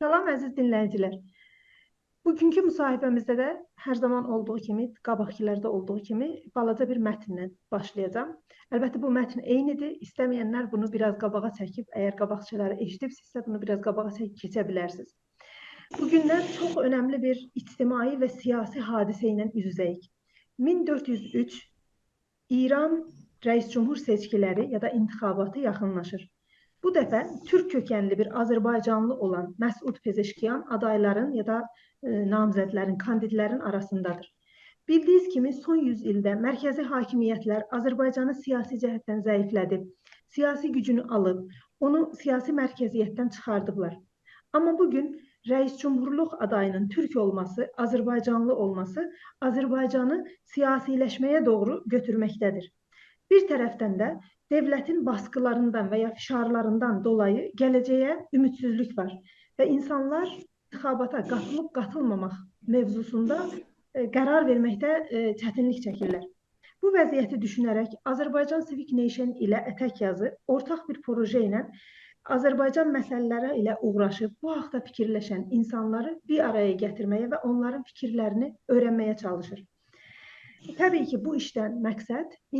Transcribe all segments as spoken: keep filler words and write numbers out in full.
سلام، عزیز دینله‌ییجیلر. بوگونکو مصاحبه‌میزده ده هر زامان اولدوغو کیمی، قاباقکیلاردا اولدوغو کیمی بالاجا بیر متندن باشلایاجاغام. البته، بو متن عینی‌دیر. ایسته‌مه‌ینلر بونو بیر آز قاباغا چکیب، اگر قاباقکیلاری ائشیدیبسینیزسه، بونو بیر آز قاباغا چکیب کئچه بیلرسینیز. بوگونلر چوخ اؤنملی بیر اجتماعی و سیاسی حادثه ایله اوز-اوزه‌ییک. مین دؤرد یوز اوچ، ایران رئیس جمهور سئچکیلری یا دا انتخاباتی یاخینلاشیر. بو دفعه تورک کؤکنلی بیر آذربایجانلی اولان مسعود پزشکیان آدایلارین یا دا، ائ، نامزدلرین، کاندیدلرین آراسیندادیر. بیلدیگینیز کیمی، سون یوز ایلده مرکزی حاکمیتلر آذربایجانی سیاسی جهتدن ضعیفله‌دیب، سیاسی گوجونو آلیب، اونو سیاسی مرکزیتدن چیخاردیبلار. آمما بوگون رئیس جمهورلوق آدایینین تورک اولماسی، آذربایجانلی اولماسی آذربایجانی سیاسی‌لشمه‌یه دوغرو گؤتورمکده‌دیر. بیر طرفدن ده دؤولتین باسقیلاریندان و یا فشارلاریندان دولایی گله‌جه‌یه اومیدسیزلیک وار و اینسانلار انتخاباتا قاتیلیب قاتیلماماق موضوعسوندا، ائ، قرار وئرمکده، ائ، چتینلیک چکیرلر. بو وضعیتی دوشونه‌رک آذربایجان Civic Nation ایله اتک یازی اورتاق بیر پروژه ایله آذربایجان مسئله‌لری ایله اوغراشیب، بو حاقدا فیکیرلشن اینسانلاری بیر آرایا گتیرمه‌یه و اونلارین فیکیرلرینی اؤیرنمه‌یه چالیشیر. طبیعی کی، بو ایشدن مقصد، ائ،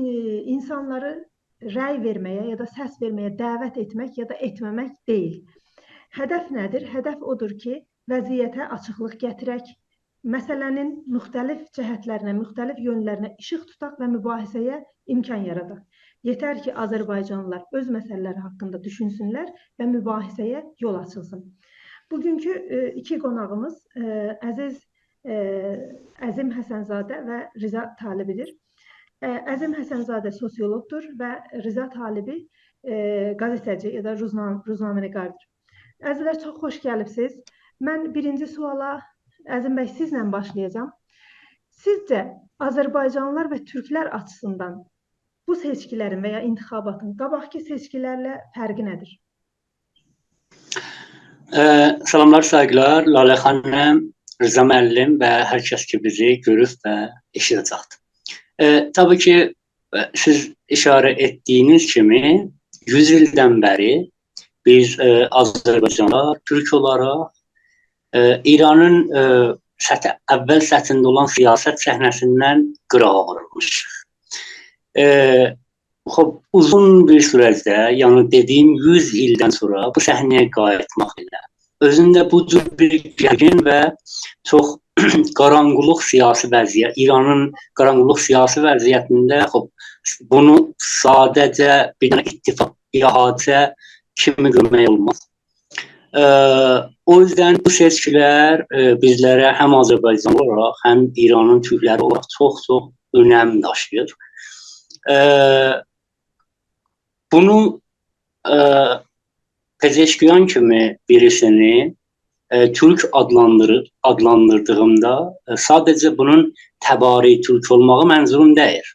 اینسانلاری رأی وئرمه‌یه یا دا سس وئرمه‌یه دعوت ائتمک یا دا ائتمه‌مک دئییل. هدف نه‌دیر؟ هدف اودور کی، وضعیته آچیقلیق گتیرک، مسئله‌نین مختلف جهتلرینه، مختلف یؤنلرینه ایشیق توتاق و مباحثه‌یه امکان یاراداق. یئتر کی، آذربایجانلیلار اؤز مسئله‌لری حاقیندا دوشونسونلر و مباحثه‌یه یول آچیلسین. بوگونکو، ائ، ایکی قوناغیمیز، ائ، عزیز، ائ، عظیم حسن‌زاده و رضا طالبی‌دیر. ائ، عظیم حسن‌زاده سوسیولوقدور و رضا طالبی، ائ، قزئته‌جی یا دا روزنام-، روزنامه‌نگاردیر. عزیزلر، چوخ خوش گلیبسیز. من بیرینجی سؤالا، عظیم بی، سیزله باشلایاجاغام. سیزجه آذربایجانلیلار و تورکلر آچیسیندان بو سئچکیلرین و یا انتخاباتین قاباقکی سئچکیلرله فرقی نه‌دیر؟ اه، سلاملار، سایغیلار، لاله خانیم، رضا معلم و هر کس کی بیزی گؤروب و ائشیده‌جکدیر. اه، طبیعی کی، اه، سیز ایشاره ائتدیگینیز کیمی، یوز ایلدن بری بیز، اه، آذربایجانلیلار، تورک اولاراق، اه، ایرانین، اه، سطح، اول سطحینده اولان سیاست صحنه‌سیندن قیراغا وورولموشوق. اه، خوب، اوزون بیر سورجده، یعنی دئدیگیم یوز ایلدن سونرا بو صحنه‌یه قاییتماق ائله اؤزونده بو جور بیر گرگین و چوخ قارانقولوق سیاسی وضعیت، ایرانین قارانقولوق سیاسی وضعیتینده، خوب، بونو ساده‌جه بیر دنه اتفاق، یا حادثه کیمی گؤرمک اولماز. اه، او یوزدن بو سئچکیلر، اه، بیزلره هم آذربایجان اولاراق، هم ایرانین تورکلری اولاراق چوخ-چوخ اؤنم داشیییر. اه، بونو، اه، پزشکیان کیمی بیریسینی، اه، تورک آدلاندیری-، آدلاندیردیغیمدا، اه، ساده‌جه بونون تباری تورک اولماغی منظوروم دئییل.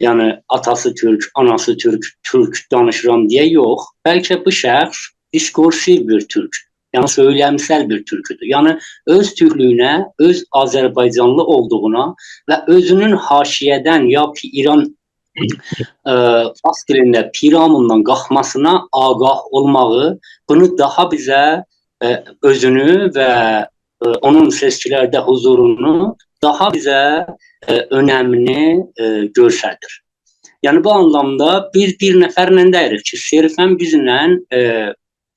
یعنی، آتاسی تورک، آناسی تورک، تورک دانیشیرام دئیه یوخ. بلکه بو شخص دیسکورسیو بیر تورک، یعنی سؤیلمسل بیر تورکودور. یعنی، اؤز تورکلویونه، اؤز آذربایجانلی اولدوغونا و اؤزونون حاشیه‌دن یا پی-، ایران، اه، فارس دیلینده پیراموندان قالخماسینا آگاه اولماغی، بونو داها بیزه، اه، اؤزونو و اه، اونون سئچکیلرده حضورونو داها بیزه، اه، اؤنمینی، اه، گؤستریر. یعنی، بو آنلامدا بیز بیر نفرله دئییلیک کی، صرفاً بیزله، اه،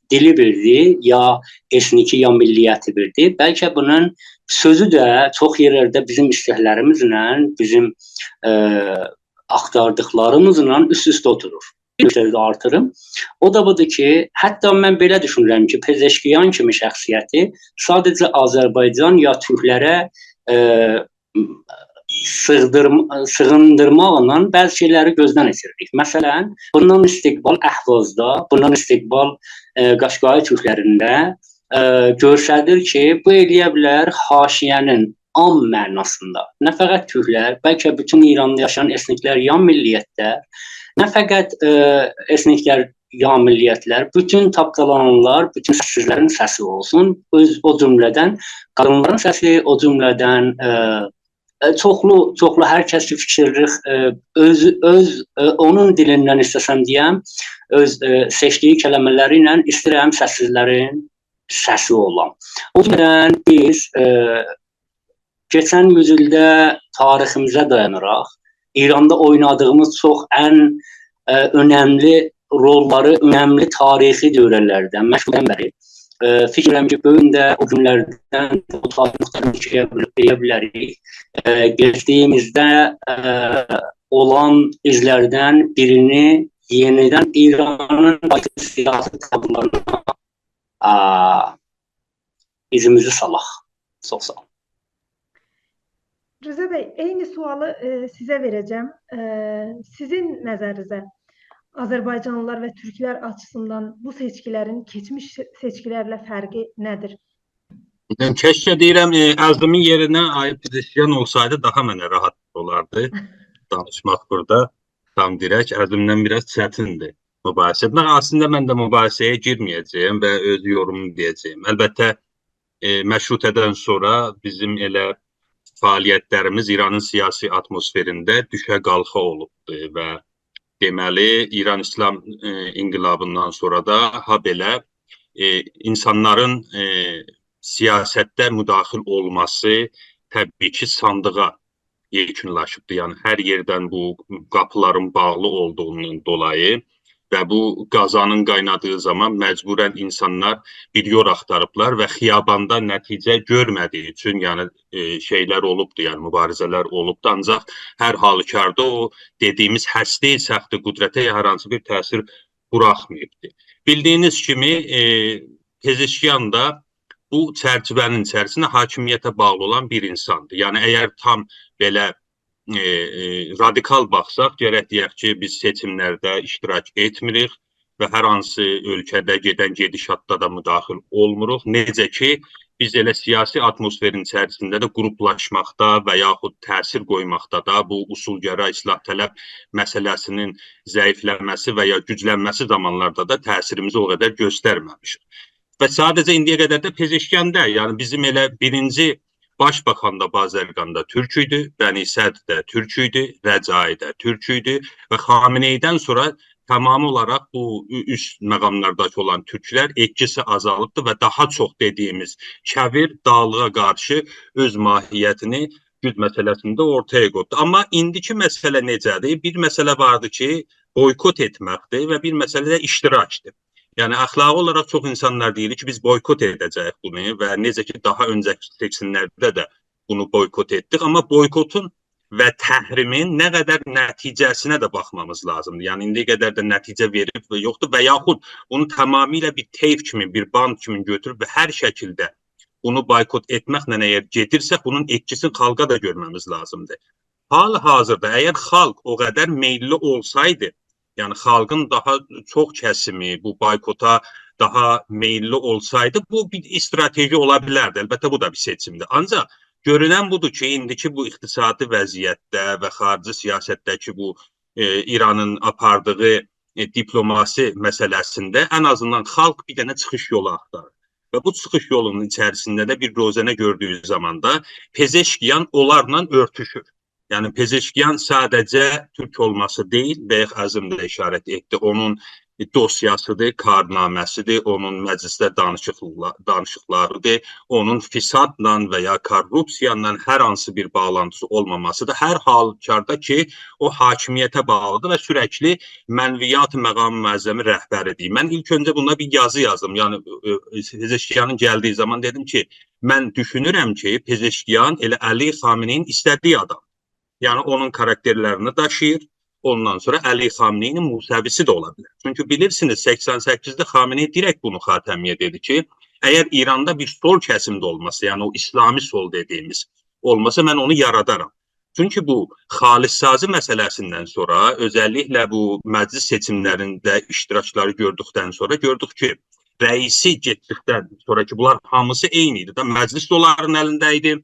دیلی بیردی، یا ائتنیکی، یا میللیتی بیردی. بلکه بونون سؤزو ده چوخ یئرلرده بیزیم ایستکلریمیزله، بیزیم، اه، آختاردیقلاریمیزلا اوست-اوسته اوتورور. بیر نقطه ده آرتیریم. او دا بودور کی، حتی من بئله دوشونورم کی، پزشکیان کیمی شخصیتی ساده‌جه آذربایجان یا تورکلره، اه، سیغدیرم-، سیغیندیرماقلا بعضی شئیلری گؤزدن کئچیریریک. مثلاً، بوندان استقبال اهوازدا، بوندان استقبال، اه، قاشقای تورکلرینده، اه، گؤستریر کی، بو ائلیه بیلر حاشیه‌نین عام معناسیندا، نه فقط تورکلر، بلکه بوتون ایراندا یاشایان ائتنیکلر یا میللیتلر، نه فقط، اه، ائتنیکلر یا میللیتلر، بوتون تاپدالانانلار، بوتون سس‌سیزلرین سسی اولسون. اؤز، او جمله‌دن قادینلارین سسی، او جمله‌دن، اه، اه، چوخلو، چوخلو هر کس کی فیکیرلیک، اه، اؤز، اؤز، اه، اونون دیلیندن ایسته‌سم دئیم، اؤز، اه، سئچدیگی کلمه‌لری ایله ایسته‌ییرم سس‌سیزلرین سسی اولان. او جمله‌دن بیز، ائ، کئچن یوز ایلده تاریخیمیزه دایاناراق، ایراندا اوینادیغیمیز چوخ ان، ائ، اؤنملی روللاری، اؤنملی تاریخی دؤوره‌لردن، مشروطه‌دن بری، ائ، فیکیر ائدیرم کی، بو گون ده او گونلردن او تاریخی نقطه‌دن دئیه بیل-، دئیه بیلریک. ائ، گئچدیگیمیزده، ائ، اولان ایزلردن بیرینی یئنیدن ایرانین سیاسی تابلولارینا، آ، ایزیمیزی سالاق. چوخ ساغ اولون. رضا بی، عینی سؤالی، ائ، سیزه وئره‌جم. ائ، سیزین نظرینیزه آذربایجانلیلار و تورکلر آچیسیندان بو سئچکیلرین کئچمیش سئچکیلرله فرقی نه‌دیر؟ کشکه دئییرم، ائ، عزیمین یئرینه آقای پزشکیان اولسایدی، داها منه راحت اولاردی دانیشماق بورادا. تام دیرک، عزیمله بیر آز چتیندیر مباحثه ائتمک. اصلینده من ده مباحثه‌یه گیرمه‌یه‌جه‌یم و اؤز یورومومو دئیه‌جه‌یم. البته، ائ، مشروطه‌دن سونرا بیزیم ائله فعالیتلریمیز ایرانین سیاسی آتموسفرینده دوشه قالخا اولوبدور و دئمه‌لی، ایران ایسلام، ائ، انقلابیندان سونرا دا هابئله، ائ، اینسانلارین، ائ، سیاستده مداخل اولماسی طبیعی کی، صاندیغا یئکونلاشیبدی. یعنی، هر یئردن بو قاپیلارین باغلی اولدوغوندان دولایی و بو قازانین قاینادیغی زامان مجبوراً اینسانلار بیر یول آختاریبلار و خیاباندا نتیجه گؤرمه‌دیگی اوچون، یعنی، ائ، شئیلر اولوبدو، یعنی مبارزه‌لر اولوبدو. آنجاق هر حالوکاردا او دئدیگیمیز هسته سخت قدرته هر هانسی بیر تأثیر بوراخماییبدی. بیلدیگینیز کیمی، ائ، پزشکیان دا بو چرچیوه‌نین ایچریسینده حاکمیته باغلی اولان بیر اینساندیر. یعنی، اگر تام بئله، ائ، ائ، رادیکال باخساق، گرک دئیک کی، بیز سئچیملرده اشتراک ائتمیریک و هر هانسی اؤلکه‌ده گئدن گئدیشاتدا دا مداخل اولموروق. نئجه کی، بیز ائله سیاسی آتموسفرین ایچریسینده ده گروپلاشماقدا و یاخود تأثیر قویماقدا دا، بو اصولگرا، اصلاح‌طلب مسئله‌سینین ضعیفله‌مه‌سی و یا گوجلنمه‌سی زامانلاردا دا تأثیریمیزی او قدر گؤسترمه‌میشیک. و ساده‌جه ایندییه قدر ده پزشکیاندا، یعنی بیزیم ائله بیرینجی باشباکان دا، بازرگان دا تورک ایدی، بنی‌صدر ده تورک ایدی، رجایی دا تورک ایدی و خامنه‌ای‌دن سونرا تمامی اولاراق بو او-، اوست مقاملارداکی اولان تورکلر ائتکیسی آزالیبدی و داها چوخ دئدیگیمیز کویر داغلیغا قارشی اؤز ماهیتینی گوج مسئله‌سینده اورتایا قویوبدو. آمما ایندیکی مسئله نئجه‌دیر؟ بیر مسئله واردی کی، بویکوت ائتمکدیر و بیر مسئله ده اشتراکدیر. یعنی، اخلاقی اولاراق چوخ اینسانلار دئییر کی، بیز بویکوت ائده‌جه‌ییک بونو و نئجه کی، داها اؤنجه‌کی سئچیملرده ده بونو بویکوت ائتدیک. آمما بویکوتون و تحریمین نه قدر نتیجه‌سینه ده باخمامیز لازیمدیر. یعنی، ایندییه قدر ده نتیجه وئریب و یوخدور و یاخود بونو تمامیله بیر طیف کیمی، بیر باند کیمی گؤتوروب و هر شکیلده بونو بویکوت ائتمکله اگر گئدیرسک، بونون ائتکیسینی خالقا دا گؤرمه‌میز لازیمدیر. حال حاضردا اگر خالق او قدر میللی اولسایدی، یعنی خالقین داها چوخ کسیمی بو بویکوتا داها میللی اولسایدی، بو بیر استراتژی اولا بیلردی. البته، بو دا بیر سئچیمدیر. آنجاق گؤرونن بودور کی، ایندیکی بو اقتصادی وضعیتده و خاریجی سیاستده‌کی بو، ائ، ایرانین آپاردیغی، ائ، دیپلوماسی مسئله‌سینده ان آزیندان خالق بیر دنه چیخیش یولو آختاریر. و بو چیخیش یولونون ایچریسینده ده بیر روزنه گؤردویو زاماندا پزشکیان اونلارلا اؤرتوشور. یعنی، پزشکیان ساده‌جه تورک اولماسی دئییل، بایاق عزیم ده اشارت ائتدی. اونون دوسیاسیدیر، کارنامه‌سیدیر، اونون مجلسده دانیشیقلا-، دانیشیقلاریدیر، اونون فسادلا و یا کورروپسیایلا هر هانسی بیر باغلانتیسی اولماماسیدیر. هر حالکاردا کی، او حاکمیته باغلیدیر و سورکلی منویات مقام معظمی رهبریدیر. من ایلک اؤنجه بونا بیر یازی یازدیم. یعنی، ائ، ائ، پزشکیانین گلدیگی زامان دئدیم کی، من دوشونورم کی، پزشکیان ائله علی خامنه‌ای‌نین ایسته‌دیگی آدام. یعنی، اونون کاراکترلرینی داشیییر. اوندان سونرا علی خامنه‌ای‌نین موسوی‌سی ده اولا بیلر. چونکی بیلیرسینیز، سکسن سککیزده خامنه‌ای دیرکت بونو خاتمی‌یه دئدی کی، اگر ایراندا بیر سول کسیم ده اولماسا، یعنی او اسلامی سول دئدیگیمیز اولماسا، من اونو یارادارام. چونکی بو خالص‌سازی مسئله‌سیندن سونرا، اؤزللیکله بو مجلس سئچیملرینده اشتراکلاری گؤردوکدن سونرا گؤردوک کی، رئیسی گئتدیکدن سونرا کی، بونلار هامیسی عینی ایدی ده، مجلس ده اونلارین الینده ایدی،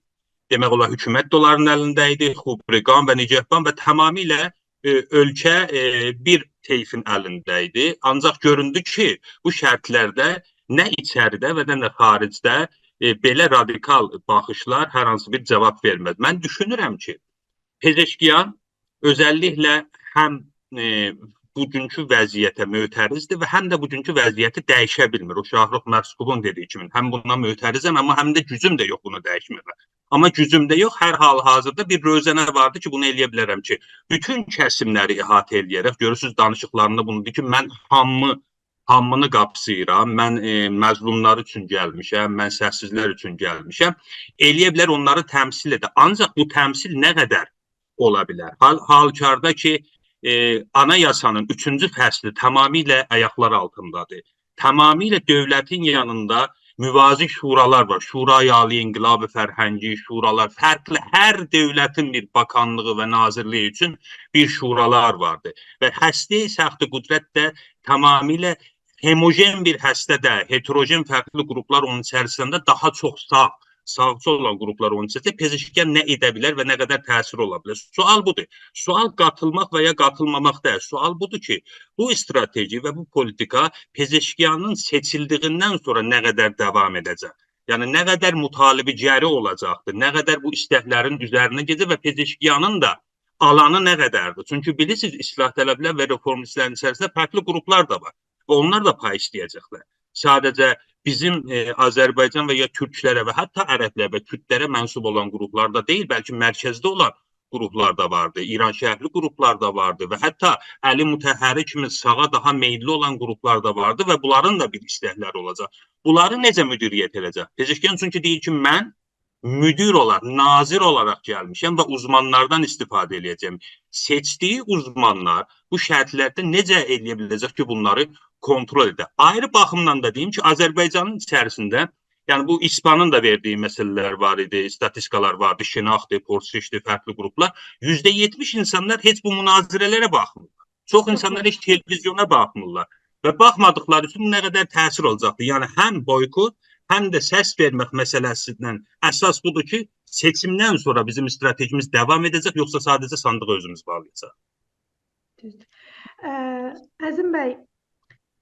دئمک اولار، حکومت ده اونلارین الینده ایدی، خبرگان و نگهبان و تمامیله، ائ، اؤلکه، ائ، بیر طیفین الینده ایدی. آنجاق گؤروندو کی، بو شرطلرده نه ایچریده و نه ده خاریجده، ائ، بئله رادیکال باخیشلار هر هانسی بیر جاواب وئرمز. من دوشونورم کی، پزشکیان اؤزللیکله هم، ائ، بوگونکو وضعیته معترضدیر و هم ده بوگونکو وضعیتی دییشه بیلمیر. او شاهرخ مسکوبون دئدیگی کیمی، هم بونا معترضم، آمما هم ده گوجوم ده یوخ بونو دییشمه‌یه. آمما گوجوم ده یوخ، هر حال حاضردا بیر روزنه واردی کی، بونو ائلیه بیلرم کی، بوتون کسیملری احاطه ائلیه‌رک، گؤرورسونوز، دانیشیقلاریندا بونو دئییر کی، من هامی، هامینی قاپساییرام، من، ائ، مظلوملار اوچون گلمیشم، من سس‌سیزلر اوچون گلمیشم. ائلیه بیلر اونلاری تمثیل ائده. آنجاق بو تمثیل نه قدر اولا بیلر؟ حال، حالکاردا کی، ائ، آنایاسانین اوچونجو فصلی تمامیله آیاقلار آلتیندادیر. تمامیله دؤولتین یانیندا موازی شورالار وار. شورای عالی انقلاب فرهنگی، شورالار، فرقلی، هر دؤولتین بیر باکانلیغی و ناظیرلیگی اوچون بیر شورالار واردی. و هسته سخت قدرت ده تمامیله هوموژن بیر هسته ده، هتروژن فرقلی قروپلار اونون ایچریسینده داها چوخ ساغ، ساغچی اولان قروپلار اونون ایچریسینده. پزشکیان نه ائده بیلر و نه قدر تأثیر اولا بیلر؟ سؤال بودور. سؤال قاتیلماق و یا قاتیلماماق دئییل. سؤال بودور کی، بو استراتژی و بو پولیتیکا پزشکیانین سئچیلدیگیندن سونرا نه قدر داوام ائده‌جک؟ یعنی، نه قدر مطالبه‌گری اولاجاقدیر، نه قدر بو ایستکلرین اوزرینه گئده‌جک و پزشکیانین دا آلانی نه قدردیر؟ چونکی بیلیرسینیز، اصلاح‌طلب‌لر و رفورمیست‌لرین ایچریسینده فرقلی قروپلار دا وار و اونلار دا پای ایسته‌یه‌جکلر. ساده‌جه بیزیم، ائ، آذربایجان و یا تورکلره و حتی عربلر و کوردلره منسوب اولان قروپلار دا دئییل، بلکه مرکزده اولان قروپلار دا واردی، ایرانشهرلی قروپلار دا واردی و حتی علی مطهری کیمی ساغا داها میللی اولان قروپلار دا واردی و بونلارین دا بیر ایستکلری اولاجاق. بونلاری نئجه مدیریت ائده‌جک؟ پزشکیان چونکی دئییر کی، من مدیر اولاراق، ناظر اولاراق گلمیشم و اوزمانلاردان استفاده ائلیه‌جم. سئچدیگی اوزمانلار بو شرطلرده نئجه ائلیه بیله‌جک کی، بونلاری کنترل ائده؟ آیری باخیمدان دا دئییم کی، آذربایجانین ایچریسینده، یعنی بو ایسپانین دا وئردیگی مسئله‌لر وار ایدی، استاتیستیکالار واردی، شناخت‌دیر، پرسش‌دیر، فرقلی قروپلار. یوزده یئتمیش اینسانلار هئچ بو مناظره‌لره باخمیرلار. چوخ اینسانلار هئچ تلویزیونا باخمیرلار. و باخمادیقلاری اوچون نه قدر تأثیر اولاجاقدیر؟ یعنی، هم بویکوت، هم ده سس وئرمک مسئله‌سیندن اساس بودور کی، سئچیمدن سونرا بیزیم استراتژیمیز داوام ائده‌جک، یوخسا ساده‌جه صاندیغا اؤزوموز باغلایاجاغیق؟ دوزدور. اه، عظیم بی،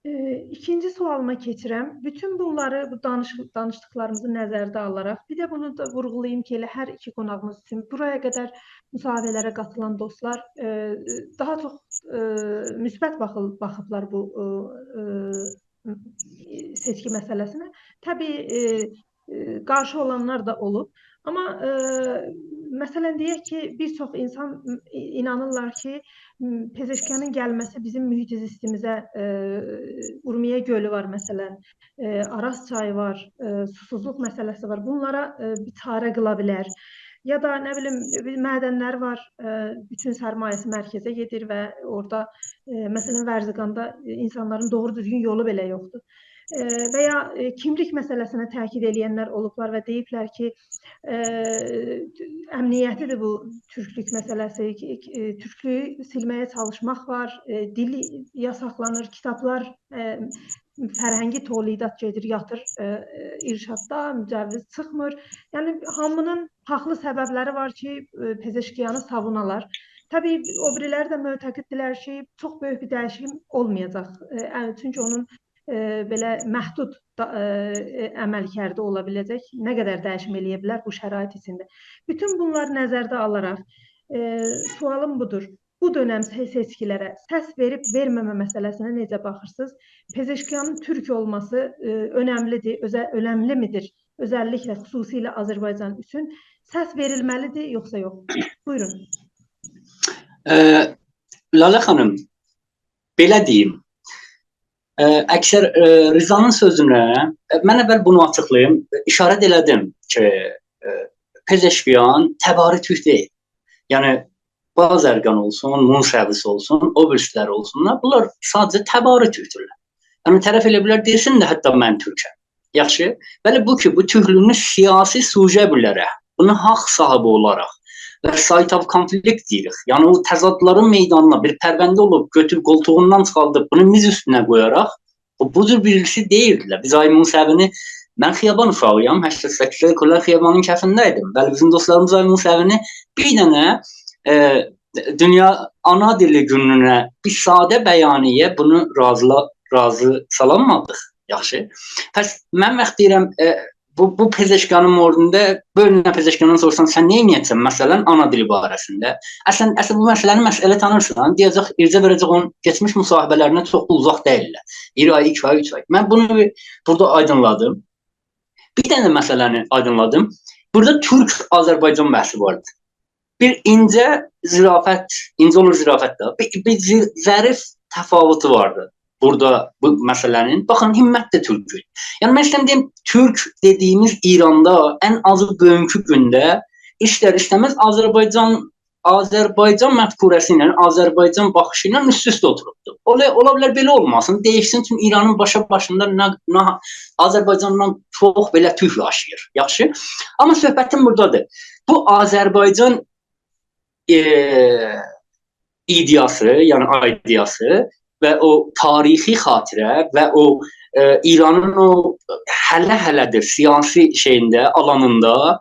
اه، ایکینجی سؤالیما کئچیرم. بوتون بونلاری، بو دانیش-، دانیشدیقلاریمیزی نظرده آلاراق، بیر ده بونو دا وورغولاییم کی، ائله هر ایکی قوناغیمیز اوچون بورایا قدر مصاحبه‌لره قاتیلان دوستلار، اه، داها چوخ، اه، مثبت باخیل-، باخیبلار بو، اه، اه، سئچکی مسئله‌سینه. طبیعی، اه، اه، قارشی اولانلار دا اولوب. آمما، اه، مثلا، دئیک کی، بیر چوخ اینسان، م، ای-، اینانیرلار کی، م، پزشکیانین گلمه‌سی بیزیم محیط زیستیمیزه، اه، اورمیه گؤلو وار، مثلا، اه، آراز چایی وار، اه، سوسوزلوق مسئله‌سی وار. بونلارا، اه، بیر چاره قیلا بیلر. یا دا، نه بیلیم، بیر معدنلر وار، اه، بوتون سرمایه‌سی مرکزه گئدیر و اورادا، اه، مثلا، ورزقاندا، اه، اینسانلارین دوغرو دوزگون یولو بئله یوخدور. اه، و یا، اه، کیملیک مسئله‌سینه تأکید ائله‌ینلر اولوبلار و دئییبلر کی، اه، امنیتی‌دیر بو تورکلوک مسئله‌سی، کی، اه، تورکلویو سیلمه‌یه چالیشماق وار، اه، دیل یاساقلانیر، کیتابلار، اه، فرهنگی تولیدات گئدیر، یاتیر، اه، ارشاددا مجوز چیخمیر. یعنی، هامینین حاقلی سببلری وار کی، اه، پزشکیانی ساوونالار. طبیعی، او بیریلری ده معتقددیرلر کی، چوخ بؤیوک بیر دییشیم اولمایاجاق. اه، اه، چونکی اونون، اه، بئله محدود دا، اه، اه، عملکردی اولا بیله‌جک. نه قدر دییشیم ائلیه بیلر بو شرایط ایچینده؟ بوتون بونلاری نظرده آلاراق، اه، سؤالیم بودور. بو دؤنم سئ-، سئچکیلره سس وئریب وئرمه‌مه مسئله‌سینه نئجه باخیرسینیز؟ پزشکیانین تورک اولماسی، ائ، اؤنملی‌دیر، اؤزه-، اؤنملی‌می‌دیر؟ اؤزللیکله، خصوصیله آذربایجان اوچون سس وئریلمه‌لی‌دیر، یوخسا یوخ؟ بویورون. اه، لاله خانیم، بئله دئییم، اه، اکثر، اه، رضانین سؤزونه، اه، من اول بونو آچیقلاییم. اشاره ده ائله‌دیم کی، اه، پزشکیان تباری تورک دئییل. یعنی، بازرگان اولسون، موسوی اولسون، او بیریسی‌لر اولسونلار، بونلار ساده‌جه تباری تورکدورلر. یعنی، طرف ائله بیلر دئسین ده، حتی من تورکم. یاخشی؟ بلی، بو کی، بو تورکلوگونو سیاسی سوژه بیله‌رک، بونو حاق صاحیبی اولاراق و site of conflict دئییریک. یعنی، او تضادلارین میدانینا بیر پرونده اولوب، گؤتوروب قولتوغوندان چیخاردیب، بونو میز اوستونه قویاراق، بو، بو جور بیریسی دئییلدیلر. بیز آقای موسوی‌نی، من خیابان اوشاغی‌یام، هشتاد سککیزده کلاً خیابانین کفینده‌یدیم. بلی، بیزیم دوستلاریمیز آقای موسوی‌نی بیر دنه، ائ، دونیا آنا دیلی گونونه بیر ساده بیانیه بونو راضیلا-، راضی سالانمادیق. یاخشی. پس من واخت دئییرم، ائ، بو، بو پزشکیانین موردینده، بؤیلن پزشکیاندان سوروشسان، سن نه ائده‌جکسن، مثلا، آنا دیلی باره‌سینده؟ اصلا، اصلا بو مسئله‌نی، مسئله تانیرسان، دئیه‌جک، ایرجه وئره‌جک اونون کئچمیش مصاحبه‌لرینه چوخ اوزاق دئییللر. بیر آی، ایکی آی، اوچ آی. من بونو بیر بورادا آیدینلادیم. بیر دنه مسئله‌نی آیدینلادیم. بورادا تورک-آذربایجان بحثی واردی. بیر اینجه ظرافت، اینجه اولور ظرافت ده، بیر، بیر ظی-، ظریف تفاوتو واردی بورادا بو مسئله‌نین. باخین، همت ده تورک ایدی. یعنی، من ایسته‌ییرم دئییم، تورک دئدیییمیز ایراندا ان آزی بوگونکو گونده ایستر-ایسته‌مز آذربایجان، آذربایجان مفکوره‌سی ایله، آذربایجان باخیشی ایله اوست-اوسته اوتوروبدور. اولا، اولا بیلر بئله اولماسین، دییشسین، چونکی ایرانین باشا باشیندا نه، نه، آذربایجاندان چوخ بئله تورک یاشاییر. یاخشی؟ آمما صحبتیم بورادادیر. بو آذربایجان، ائ، ایده‌یاسی، یعنی ایده‌یاسی و او تاریخی خاطره و او، ائ، ایرانین او هله-هله‌دیر سیاسی شئیینده، آلانیندا،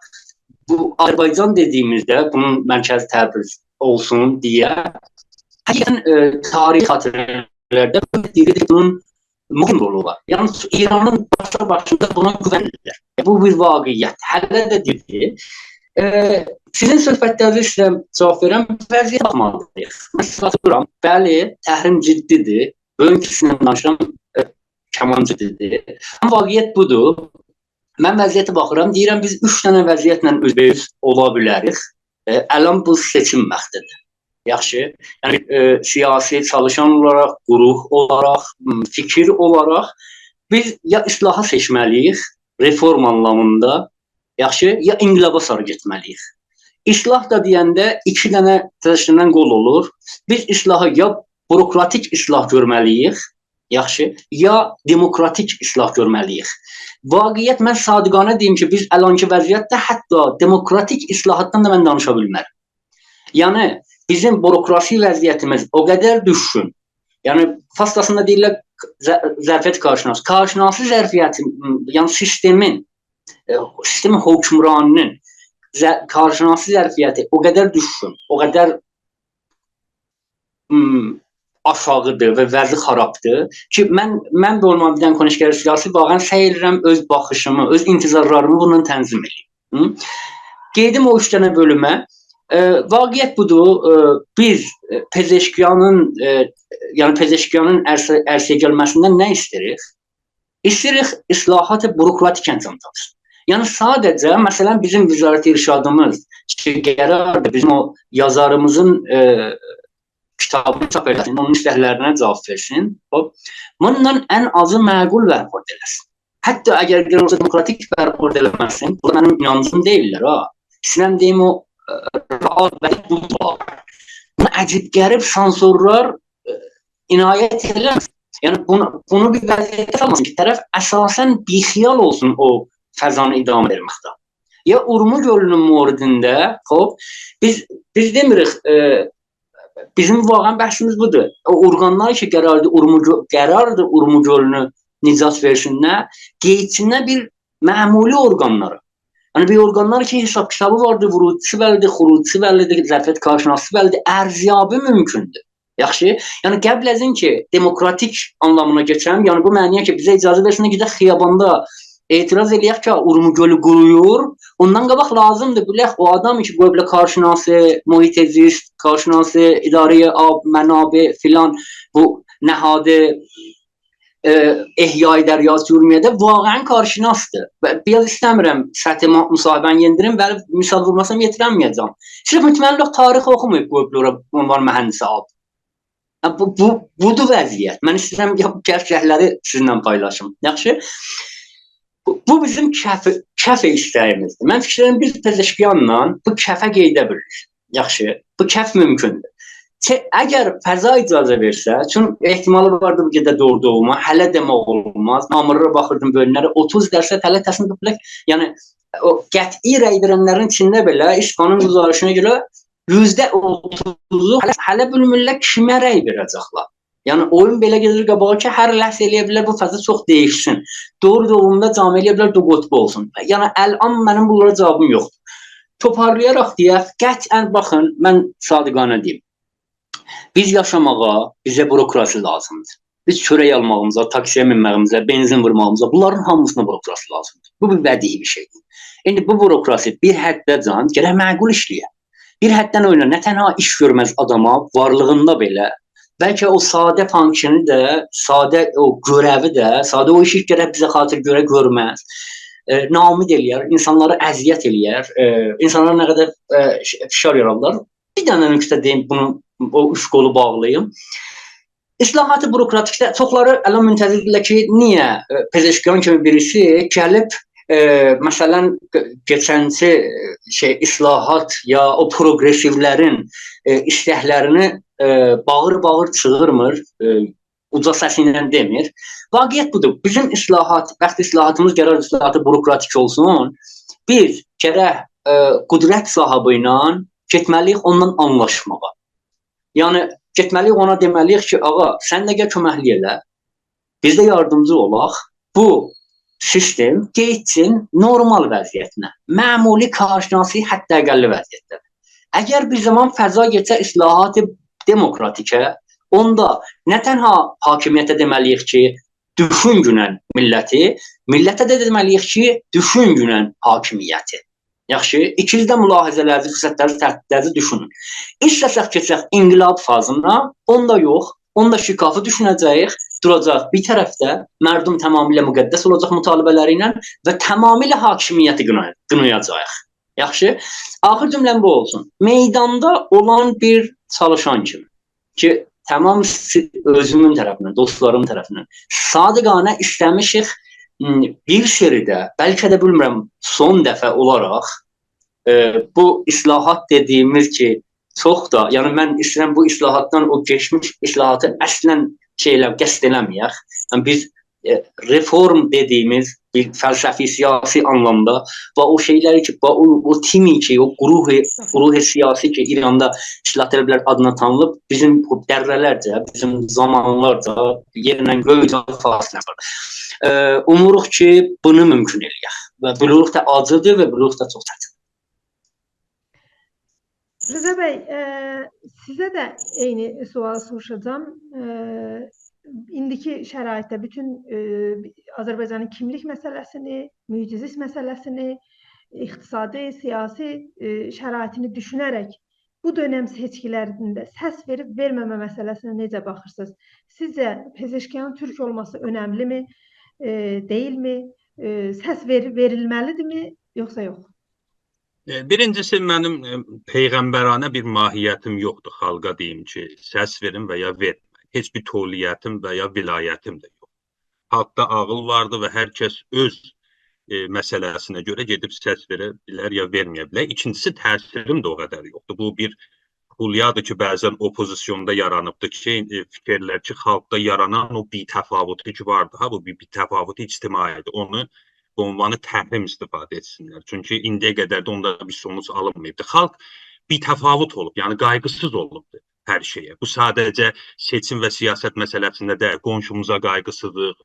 بو آذربایجان دئدیییمیزده بونون مرکزی تبریز اولسون دئیه، حقیقتا، ائ، تاریخی خاطره‌لرده بونون مهم رولو وار. یعنی، ایرانین باشا باشیندا بونا گوونمیرلر. بو بیر واقعیت. هله ده دیردیر. ائ، سیزین صحبتلرینیزه ایسته‌ییرم جاواب وئرم. وضعیته باخمالی‌ییق. من صحبت ائدیرم. بلی، تحریم جدی‌دیر. بوگون کی سیزینله دانیشیرام، ائ، کمان جدی‌دیر. آمما واقعیت بودور. من وضعیته باخیرام، دئییرم، بیز اوچ دنه وضعیتله اوزبه‌اوز اولا بیلریک. ائ، الان بو سئچیم واختی‌دیر. یاخشی؟ یعنی، ائ، سیاسی چالیشان اولاراق، گروه اولاراق، م، فیکیر اولاراق بیز یا اصلاحی سئچمه‌لی‌ییک، رفورم آنلامیندا، یاخشی، یا انقلابا ساری گئتمه‌لی‌ییک. اصلاح دا دئینده ایکی دنه تداشیندان قول اولور. بیز اصلاحی یا بوروکراتیک اصلاح گؤرمه‌لی‌ییک، یاخشی، یا دموکراتیک اصلاح گؤرمه‌لی‌ییک. واقعیت، من صادقانه دئییم کی، بیز الانکی وضعیتده حتی دموکراتیک اصلاحاتدان دا من دانیشا بیلمرم. یعنی، بیزیم بوروکراسی وضعیتیمیز او قدر دوشکون. یعنی، فارسجاسیندا دئییرلر ظ-، ظرفیت کارشناسی. کارشناسی ظرفیتی، یعنی سیستمین، ائ، سیستم حکمرانی‌نین ظ-، کارشناسی ظرفیتی او قدر دوشکون، او قدر م، آشاغی‌دیر و وضعی خارابدیر کی، من، من به عنوان بیر دنه کنشگر سیاسی واقعا سعی ائدیرم اؤز باخیشیمی، اؤز انتظارلاریمی بوندان تنظیم ائدیم. هی؟ گئدیم او اوچ دنه بؤلومه. ائ، واقعیت بودور، ائ، بیز، ائ، پزشکیانین، ائ، یعنی پزشکیانین عرصه-، عرصه‌یه گلمه‌سیندن نه ایسته‌ییریک؟ ایسته‌ییریک اصلاحات بوروکراتیک انجام تاپسین. یعنی ساده‌جه، مثلا، بیزیم وزارت ارشادیمیز کی، قراردیر بیزیم او یازاریمیزین، ائ، کیتابینی چاپ ائله‌سین، اونون ایستکلرینه جاواب وئرسین. او، بوندان ان آزی معقول برخورد ائله‌سین. حتی اگر قرار اولسا دموکراتیک برخورد ائله‌مه‌سین، بو منیم اینانجیم دئییللر، ها. ایسته‌ییرم دئییم، او، ائ، رئال وضعیت بودور. بونا عجیب غریب سانسورلار، ائ، عنایت ائله‌مه‌سین. یعنی بونو، بونو بیر وضعیته سالماسین کی، طرف اساسا بی‌خیال اولسون او فضانی ادامه وئرمکدن. یا اورمو گؤلونون موردینده، خوب، بیز، بیز دئمیریک، ائ، بیزیم واقعا بحثیمیز بودور. او اورقانلار کی، قراردیر اورمو گؤ-، قراردیر اورمو گؤلونو نجات وئرسینلر، قئییتسینلر بیر معمولی اورقانلارا. یعنی بیر اورقانلار کی، حساب کیتابی واردیر، ورودچوسو بللی‌دیر، خروجچوسو بللی‌دیر، ظرفیت کارشناسی‌سی بللی‌دیر، ارزیابی مومکوندور. یاخشی؟ یعنی قبل از این کی، دموکراتیک آنلامینا کئچم، یعنی بو معنی‌یه کی، بیزه اجازه وئرسینلر، گئدک خیاباندا اعتراض ائله‌یک کی، اورمو گؤلو قورویور. اوندان قاباق لازیمدیر بیلک، او آدام کی، قویوبلار کارشناسی، محیط زیست، کارشناسی، اداره‌ی آب، منابع، فلان، بو نهادی، ائ، احیای دریاچه ارومیه‌ده واقعا کارشناسدیر. و بیر آز ایسته‌میرم سطح ما-، مصاحبه‌نی یئندیریم، ولی مثال وورماسام یئتیرنمیه‌جم. صرف مطمئن‌لوک تاریخ اوخوماییب، قویوبلار اورا، اونلار مهندس آب. ها، بو، بو، بودور وضعیت. من ایسته‌ییرم، یا، بو گرچکلری سیزینله پایلاشیم. یاخشی؟ بو، بو بیزیم کف، کف ایسته‌ییمیزدیر. من فیکیر ائدیرم، بیز پزشکیانلا بو کفه قئییده بیلیریک. یاخشی، بو کف مومکوندور. چه-، اگر فضا اجازه وئرسه، چون احتمالی واردی بو گئده دوغرو دوغما، هله دئمک اولماز. آمارلارا باخیردیم، بؤلونلری اوتوز درصد هله تصمیم توپلایاق. یعنی، او قطعی رأی وئرنلرین ایچینده بئله ایسپانین گزارشینه گؤره یوزده اوتوزو هله، هله بیلمیرلر کیمه رأی وئره‌جکلر. یعنی، اویون بئله گئدیر قاباغا کی، هر لحظه ائلیه بیلر بو فضا چوخ دییشسین. دوغرو دوغرو دا جامعه ائلیه بیلر دو قطبی اولسون. یعنی، الان منیم بونلارا جاوابیم یوخدور. توپارلایاراق دئیک، قطعا باخین، من صادقانه دئییم. بیز یاشاماغا، بیزه بوروکراسی لازیمدیر. بیز چؤرک آلماغیمیزا، تاکسی‌یه مینمه‌ییمیزه، بنزین وورماغیمیزا، بونلارین هامیسینا بوروکراسی لازیمدیر. بو بیر بدیهی بیر شئیدیر. ایندی بو بوروکراسی بیر حده‌جن گرک معقول ایشله‌یه. بیر حددن او یانا نه تنها ایش گؤرمز آداما، وارلیغیندا بئله، بلکه او ساده فانکشنی ده، ساده او گؤره‌وی ده، ساده او ایشی گرک بیزه خاطیر گؤره گؤرمز. ائ، ناامید ائله‌یر، اینسانلاری اذیت ائله‌یر، ائ، اینسانلارا نه قدر، ائ، ش-، فشار یارادار. بیر دنه نکته دئییم، بونو، او اوچ قولو باغلاییم. اصلاحات بوروکراتیکده چوخلاری الان منتظردیرلر کی، نییه، ائ، پزشکیان کیمی بیریسی گلیب، ائ، مثلا، ق-، کئچنکی، ائ، شئی، اصلاحات یا او پروگرسیولرین، ائ، ایستکلرینی، ائ، باغیر-باغیر چیغیرمیر، ائ، اوجا سسی ایله دئمیر. واقعیت بودور. بیزیم اصلاحات، وقتی اصلاحاتیمیز، قرار اصلاحاتی بوروکراتیک اولسون، بیز گرک، ائ، قدرت صاحیبی ایله گئتمه‌لی‌ییک اوننان آنلاشماغا. یعنی، گئتمه‌لی‌ییک اونا دئمه‌لی‌ییک کی، آغا، سن ده گل کؤمکلیک ائله. بیز ده یاردیمجی اولاق. بو سیستم گئتسین نورمال وضعیتینه. معمولی کارشناسی حداقل وضعیتده. اگر بیر زامان فضا گئتسه اصلاحات دموکراتیکه، اوندا نه تنها حاکمیته دئمه‌لی‌ییک کی، دوشونگینن میللتی، میللته ده دئمه‌لی‌ییک کی، دوشونگینن حاکمیتی. یاخشی، ایکینیز ده ملاحظه‌لرینیزی، فیرصتلرینیزی، تهدیدلرینیزی دوشونون. ایسته‌سک کئچک انقلاب فازینا، اوندا یوخ، اوندا شکافی دوشونه‌جه‌ییک، دوراجاق بیر طرفده، مردم تمامیله مقدس اولاجاق مطالبه‌لری ایله و تمامیله حاکمیتی قینای-، قینایاجاغیق. یاخشی، آخیر جمله‌م بو اولسون. میداندا اولان بیر چالیشان کیمی کی، تمام سی-، اؤزومون طرفیندن، دوستلاریم طرفیندن صادقانه ایسته‌میشیک، م، بیر سری ده، بلکه ده بیلمیرم، سون دفعه اولاراق، ائ، بو اصلاحات دئدیییمیز کی، چوخ دا، یعنی من ایسته‌ییرم بو اصلاحاتدان او کئچمیش اصلاحاتی اصلا شئی ائله، قصد ائله‌مه‌یک. یعنی بیز، ائ، رفورم دئدیییمیز بیر فلسفی، سیاسی آنلامدا و او شئیلری کی، با او، او تیمی کی، او گروه، گروه سیاسی کی، ایراندا اصلاحات ائله‌ییبلر، آدینا تانینیب، بیزیم بو دره‌لرجه، بیزیم زامانلارجا یئرله گؤیجه فاصله وار. ائ، اوموروق کی، بونو مومکون ائله‌یک و بیلیریک ده آجیدیر و بیلیریک ده چوخ چتین. رضا بی، ائ، سیزه ده عینی سؤال سوروشاجاغام. ائ، ایندیکی شرایطده بوتون، ائ، آذربایجانین کیملیک مسئله‌سینی، محیط زیست مسئله‌سینی، اقتصادی، سیاسی، ائ، شرایطینی دوشونه‌رک بو دؤنم سئچکیلرینده سس وئریب وئرمه‌مه مسئله‌سینه نئجه باخیرسینیز؟ سیزجه پزشکیانین تورک اولماسی اؤنملی‌می، ائ، دئییل‌می؟ ائ، سس وئر-، وئریلمه‌لی‌دیرمی، یوخسا یوخ؟ ائ، بیرینجیسی، منیم، ائ، پیغمبرانه بیر ماهیتیم یوخدور خالقا دئییم کی، سس وئرین و یا وئرمه‌یین. هئچ بیر تولیتیم و یا ولایتیم ده یوخ. خالقدا عاغیل واردیر و هر کس اؤز، ائ، مسئله‌سینه گؤره گئدیب سس وئره بیلر یا وئرمه‌یه بیلر. ایکینجیسی، تأثیریم ده او قدر یوخدور. بو بیر خولیادیر کی، بعضا اوپوزیسیوندا یارانیبدیر کی، ائ، فیکیرلر کی، خالقدا یارانان او بی‌تفاوتی کی واردی، ها، بو بیر بی‌تفاوتی اجتماعی‌دیر. اونو به عنوان تحریم استفاده ائتسینلر. چونکی ایندییه قدر ده اوندا بیر سونوج آلینماییبدی. خالق بی‌تفاوت اولوب، یعنی قایغیسیز اولوبدور هر شئیه. بو ساده‌جه سئچیم و سیاست مسئله‌سینده دئییل، قونشوموزا قایغیسیزلیق،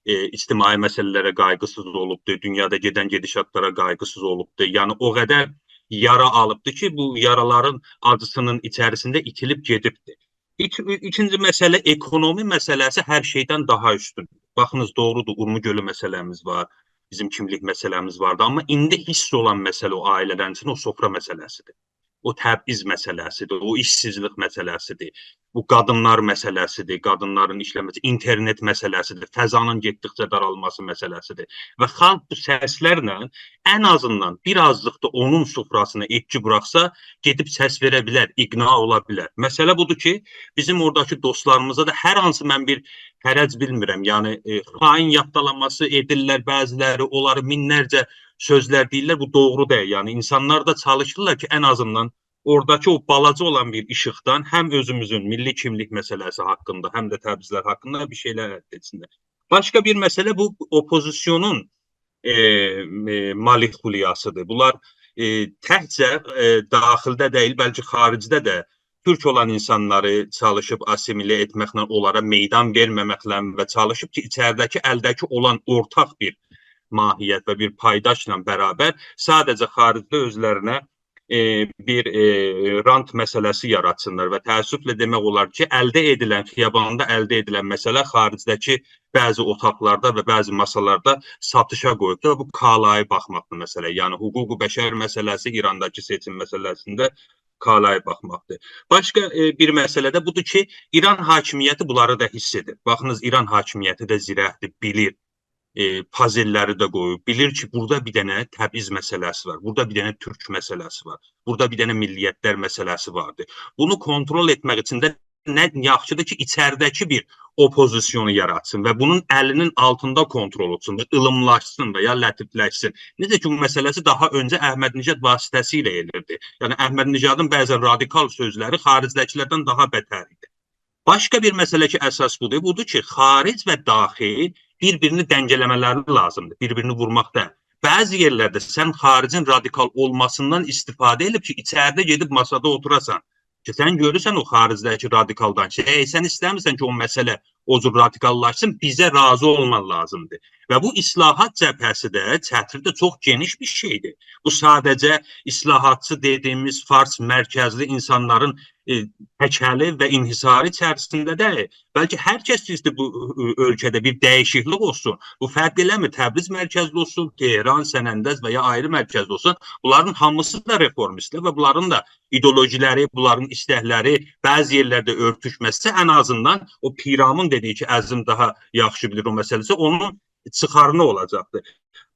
ائ، اجتماعی مسئله‌لره قایغیسیز اولوبدور، دونیادا گئدن گئدیشاتلارا قایغیسیز اولوبدور. یعنی او قدر یارا آلیبدیر کی، بو یارالارین آجیسینین ایچریسینده ایتیلیب گئدیبدیر. ایک-، ایکینجی مسئله، اکونومی مسئله‌سی هر شئیدن داها اوستوندور. باخینیز، دوغرودور، اورمو گؤلو مسئله‌میز وار، بیزیم کیملیک مسئله‌میز واردی. آمما ایندی حیس اولان مسئله او عائله‌لرین ایچینده او سفره مسئله‌سیدیر. او تبعیض مسئله‌سیدیر، او ایشسیزلیک مسئله‌سیدیر، بو قادینلار مسئله‌سیدیر، قادینلارین ایشله‌مه‌سی، اینترنت مسئله‌سیدیر، فضانین گئتدیکجه دارالماسی مسئله‌سیدیر. و خالق بو سسلرله ان آزیندان بیر آزلیق دا اونون سفره‌سینه ائتکی بوراخسا، گئدیب سس وئره بیلر، اقناع اولا بیلر. مسئله بودور کی، بیزیم اوراداکی دوستلاریمیزا دا هر هانسی، من بیر حرج بیلمیرم، یعنی، ائ، خائن یافتالاماسی ائدیرلر بعضی‌لری، اونلاری مینلرجه سؤزلر دئییرلر، بو دوغرو دئییل. یعنی، اینسانلار دا چالیشیرلار کی، ان آزیندان اوراداکی او بالاجا اولان بیر ایشیقدان هم اؤزوموزون میللی کیملیک مسئله‌سی حاقیندا، هم ده تبعیضلر حاقیندا بیر شئیلر الده ائتسینلر. باشقا بیر مسئله بو اوپوزیسیونون، ائ، ائ، مالیخولیاسیدیر. بونلار، ائ، تکجه، ائ، داخیلده دئییل، بلکه خاریجده ده تورک اولان اینسانلاری چالیشیب آسیمیله ائتمکله، اونلارا میدان وئرمه‌مکله و چالیشیب کی، ایچریده‌کی، الده‌کی اولان اورتاق بیر ماهیت و بیر پایداشلا برابر ساده‌جه خاریجده اؤزلرینه ائ، بیر، ائ، رانت مسئله‌سی یاراتسینلار و تأسفله دئمک اولار کی، الده ائدیلن، خیاباندا الده ائدیلن مسئله خارجده‌کی بعضی اوتاقلاردا و بعضی ماسالاردا ساتیشا قویوبدور و بو کالایی باخماقدیر مسئله. یعنی حقوق بشر مسئله‌سی، ایرانداکی سئچیم مسئله‌سینده کالایی باخماقدیر. باشقا، ائ، بیر مسئله ده بودور کی، ایران حاکمیتی بونلاری دا حیس ائدیر. باخینیز، ایران حاکمیتی ده زیرکدیر، بیلیر. ائ، پازل‌لری ده قویوب، بیلیر کی، بورادا بیر دنه تبعیض مسئله‌سی وار، بورادا بیر دنه تورک مسئله‌سی وار، بورادا بیر دنه ملیت‌لر مسئله‌سی واردیر. بونو کنترل ائتمک اوچون ده نه یاخشیدیر کی، ایچریده‌کی بیر اوپوزیسیونو یاراتسین و بونون الی‌نین آلتیندا کنترل اولسون و ایلملاشسین و یا لطیفلشسین. نئجه کی، بو مسئله‌سی داها اؤنجه احمدی‌نژاد واسطه‌سیله ائدیردی. یعنی، احمدی‌نژادین بعضی رادیکال سؤزلری خارجده‌کی‌لردن داها بتر ایدی. باشقا بیر مسئله کی، اساس بودور، بودور کی، خارج و داخل بیر-بیرینی دنگه‌له‌مه‌لری لازیمدیر، بیر-بیرینی وورماق دئییل. بعضی یئرلرده سن خارجین رادیکال اولماسیندان استفاده ائدیب کی، ایچریده گئدیب ماسادا اوتوراسان. کی، سن گؤرورسن او خارجده‌کی رادیکالدان کی، ائ، سن ایسته‌میرسن کی، او مسئله او جور رادیکاللاشسین، بیزه راضی اولمان لازیمدیر. و بو اصلاحات جبهه‌سی ده، چتری ده چوخ گئنیش بیر شئیدیر. بو ساده‌جه اصلاحاتچی دئدیییمیز فارس مرکزلی اینسانلارین، ائ، تکلی و انحصاری ایچریسینده دئییل. بلکه هر کس ایسته‌ییر بو، ائ، اؤلکه‌ده بیر دییشیکلیک اولسون. بو فرق ائله‌میر، تبریز مرکزلی اولسون، تهران، سنندج و یا آیری مرکزلی اولسون. بونلارین هامیسی دا رفورمیستدیر و بونلارین دا ایدئولوژی‌لری، بونلارین ایستک‌لری بعضی یئرلرده اؤرتوشمه‌سه، ان آزیندان او پیرامون دئدییی کی، عزیم داها یاخشی بیلیر او مسئله‌سی، اونون چیخارینا اولاجاقدیر.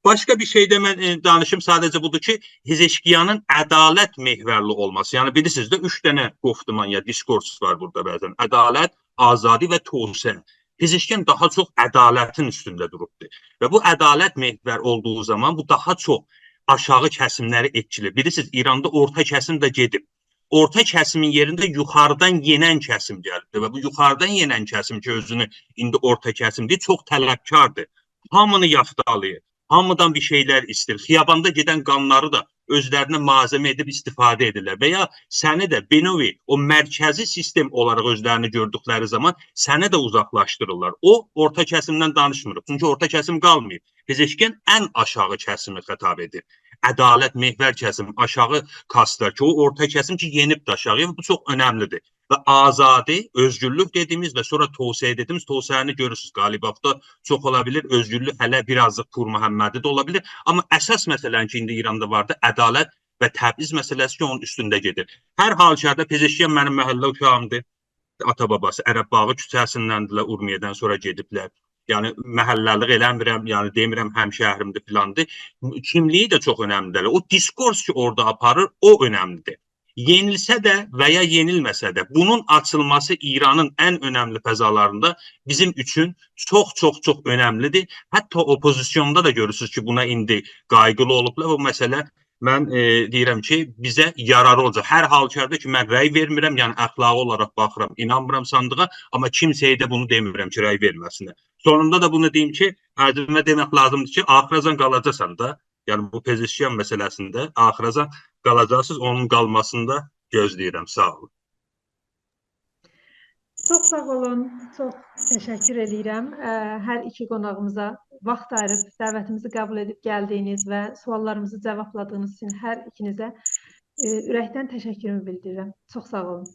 باشقا بیر شئی ده من، ائ، دانیشیم، ساده‌جه بودور کی، پزشکیانین عدالت محورلی اولماسی. یعنی، بیلیرسینیز ده، اوچ دنه گفتمان یا دیسکورس وار بورادا بعضا. عدالت، آزادی و توسعه. پزشکیان داها چوخ عدالتین اوستونده دوروبدور. و بو عدالت محور اولدوغو زامان بو داها چوخ آشاغی کسیم‌لری ائتکیله‌ییر. بیلیرسینیز، ایراندا اورتا کسیم ده گئدیب. اورتا کسیمین یئرینده یوخاریدان یئنن کسیم گلیبدیر. و بو یوخاریدان یئنن کسیم کی، اؤزونو ایندی اورتا کسیم دئییر، چوخ طلبکاردیر. هامینی یافتالاییر. هامیدان بیر شئی‌لر ایسته‌ییر. خیاباندا گئدن قانلاری دا اؤزلرینه مالزمه ائدیب استفاده ائدیرلر. و یا سنی ده بیر نوع او مرکزی سیستم اولاراق اؤزلرینی گؤردوکلری زامان سنی ده اوزاقلاشدیریرلار. او، اورتا کسیمدن دانیشمیریق. چونکی اورتا کسیم قالماییب. پزشکیان ان آشاغی کسیمی خطاب ائدیر. عدالت محور کسیم، آشاغی کاستلار کی، او اورتا کسیم کی، یئنیب ده آشاغییا و بو چوخ اؤنملیدیر. و آزادی، اؤزگورلوک دئدیییمیز و سونرا توسعه دئدیییمیز، توسعه‌نی گؤرورسونوز، قالیبافدا چوخ اولا بیلیر، اؤزگورلوک هله بیر آزلیق پورمحمدی ده اولا بیلیر. آمما اساس مسئله‌نین کی، ایندی ایراندا واردی، عدالت و تبعیض مسئله‌سی کی، اونون اوستونده گئدیر. هر حالوکاردا پزشکیان منیم محله اوشاغیمدیر. آتا-باباسی عرب‌باغی کوچه‌سیندندیرلر، اورمیه‌دن سونرا گئدیبلر. یعنی، محله‌لیک ائله‌میرم، یعنی دئمیرم همشهریمدیر، فلاندیر. کیملیگی ده چوخ اؤنملیدیر. او دیسکورس کی، اورادا آپاریر، او اؤنملیدیر. یئنیلسه ده و یا یئنیلمه‌سه ده، بونون آچیلماسی ایرانین ان اؤنملی فضالاریندا بیزیم اوچون چوخ، چوخ، چوخ اؤنملیدیر. حتی اوپوزیسیوندا دا گؤرورسونوز کی، بونا ایندی قایغیلی اولوبلار. بو مسئله، من، ائ، دئییرم کی، بیزه یاراری اولاجاق. هر حالوکاردا کی، من رأی وئرمیرم، یعنی اخلاقی اولاراق باخیرام، اینانمیرام صاندیغا، آمما کیمسه‌یه ده بونو دئمیرم کی، رأی وئرمه‌سینلر. سونوندا دا بونو دئییم کی، عزیمه دئمک لازیمدیر کی، آخیراجان قالاجاقسان دا، یعنی بو پزشکیان مسئله‌سینده آخیراجان قالاجاقسینیز، اونون قالماسینی دا گؤزله‌ییرم. ساغ اولون. چوخ ساغ اولون، چوخ تشکر ائله‌ییرم. اه، هر ایکی قوناغیمیزا واخت آییریب دعوتیمیزی قبول ائدیب گلدیگینیز و سؤاللاریمیزی جاوابلادیغینیز اوچون هر ایکینیزه، اه، اورکدن تشکرومو بیلدیریرم. چوخ ساغ اولون.